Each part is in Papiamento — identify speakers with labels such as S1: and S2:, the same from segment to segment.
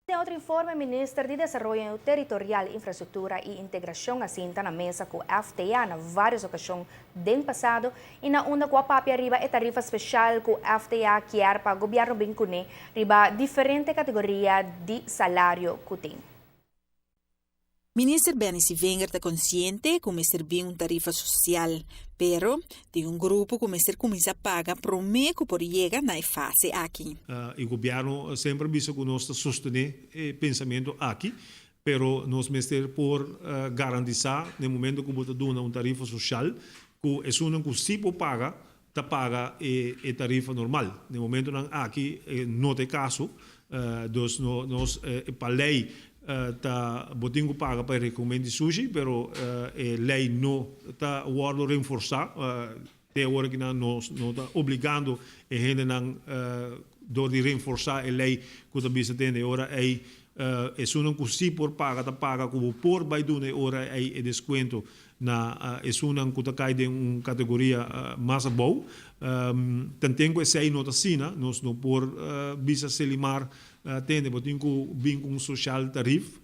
S1: Den otro informe, Minister di Desaroyo Teritorial, Infrastructura y Integracion a sinta na mesa cu FTA na varios ocasion den pasado y na unda cu a papia riba e tarifa special cu FTA kier pa gobierno bin cune riba diferente categoria di salario cu tin.
S2: Minister Benny Sevinger ta consciente cu mester bin un tarifa social, pero tin un grupo cu mester cuminsa paga prome cu por yega na e fase aki.
S3: E gobierno semper a bisa cu nos ta sostene e pensamento aki, pero nos mester por garantisa na e momento cu bo ta duna un tarifa social cu esunnan cu si por paga ta paga e tarifa normal. Na e momentonan aki no ta e caso, dus nos pa ley ta bo tin cu paga pa e recomen di sushi, pero e ley no ta wordo renforsa. Te awor aki nan nos no ta obligando e hendenan door di renforsa e ley cu ta bisa tende e ora ey esunnan cu si por paga ta paga cu bo por bay duna e ora ey e descuento Na esunnan ku ta kai den un kategoria mas abou. Tanten ku esei no ta asina, nos no por bisa Selimar tende bo tin ku bin ku un social tarif.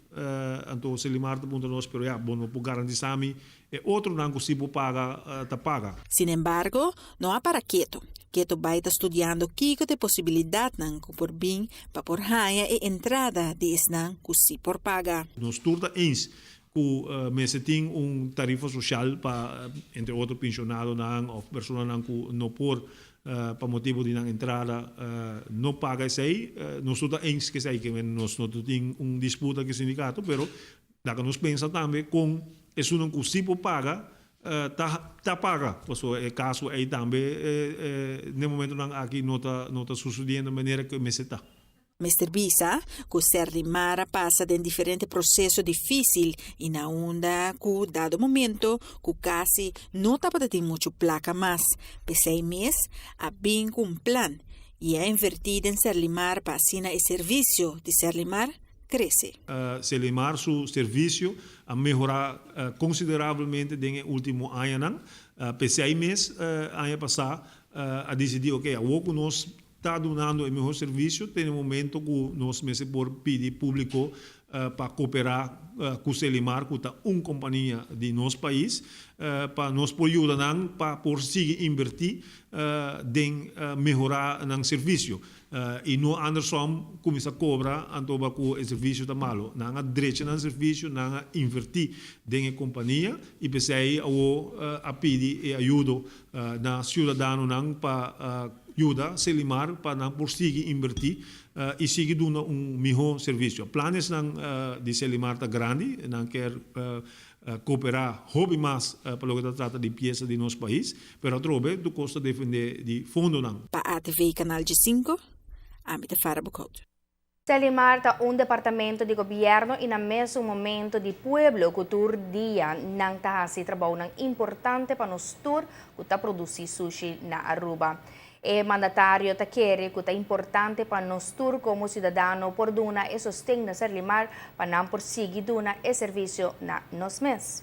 S3: Anto Selimar ta puntra nos, pero ya, bo no por garantisa mi e otronan ku si bo paga ta paga.
S2: Sinembargo, no a para ketu. Ketu bai ta studiando kiko ta e posibilidatnan ku por bin pa por haña e entrada di esnan ku si por paga.
S3: Nos tur ta eens ku mester tin un tarifa sosial pa entre otro pensionadonan òf personanan ku no por pa motibu di nan entrada no paga esei. Nos no ta eens ku esei, ke nos no ta tin un disputa ku e sindikato, pero laga nos pensa tambe kon esunnan ku si por paga ta ta paga, pasobra e kaso ei tambe n'e momentonan aki no ta no ta susediendo manera ku e mester ta.
S2: Mester bisa cu Serlimar a pasa den diferente proceso dificil y na unda cu dado momento cu casi no tabata tin mucho placa mas. P'esey mes a bin cu un plan y a inverti den Serlimar pa asina e servicio di Serlimar crece.
S3: Serlimar su servicio a mehora considerablemente den e ultimo añanan. P'esey mes aña pasa a dicidi, ok, awor cu nos Ta dunando e mehor servisio te na e momento ku nos mester por pidi públiko pa koperá ku Selimar ku ta un kompania di nos pais pa nos por yuda nan pa por sigui inbertí den mehorá nan servisio i no andersom kuminsá kobra anto ba ku e servisio ta malo. Nan a drecha nan servisio, nan a invertí den e kompania i p'esei awor a pidi e ayudo na siudadanonan pa yuda Selimar pa nan por sigui inbertí i sigui duna un mihó servisio. Planesnan di Selimar ta grandi, nan kier kooperá hopi mas pa loke ta trata limpiesa di nos pais, pero atrobe tur kos ta defendé di fondonan.
S2: Pa ATV Canal G-cinco, ami ta Farah Boekhout.
S1: Selimar ta un departamento di gobierno y na mesun momento di pueblo cu tur dia nan ta haci trabounan importante pa nos tur cu ta produci sushi na Aruba. E mandatario ta kere cu ta importante pa nos tur como ciudadano por duna e sosten na Serlimar pa nan por sigui duna e servicio na nos mes.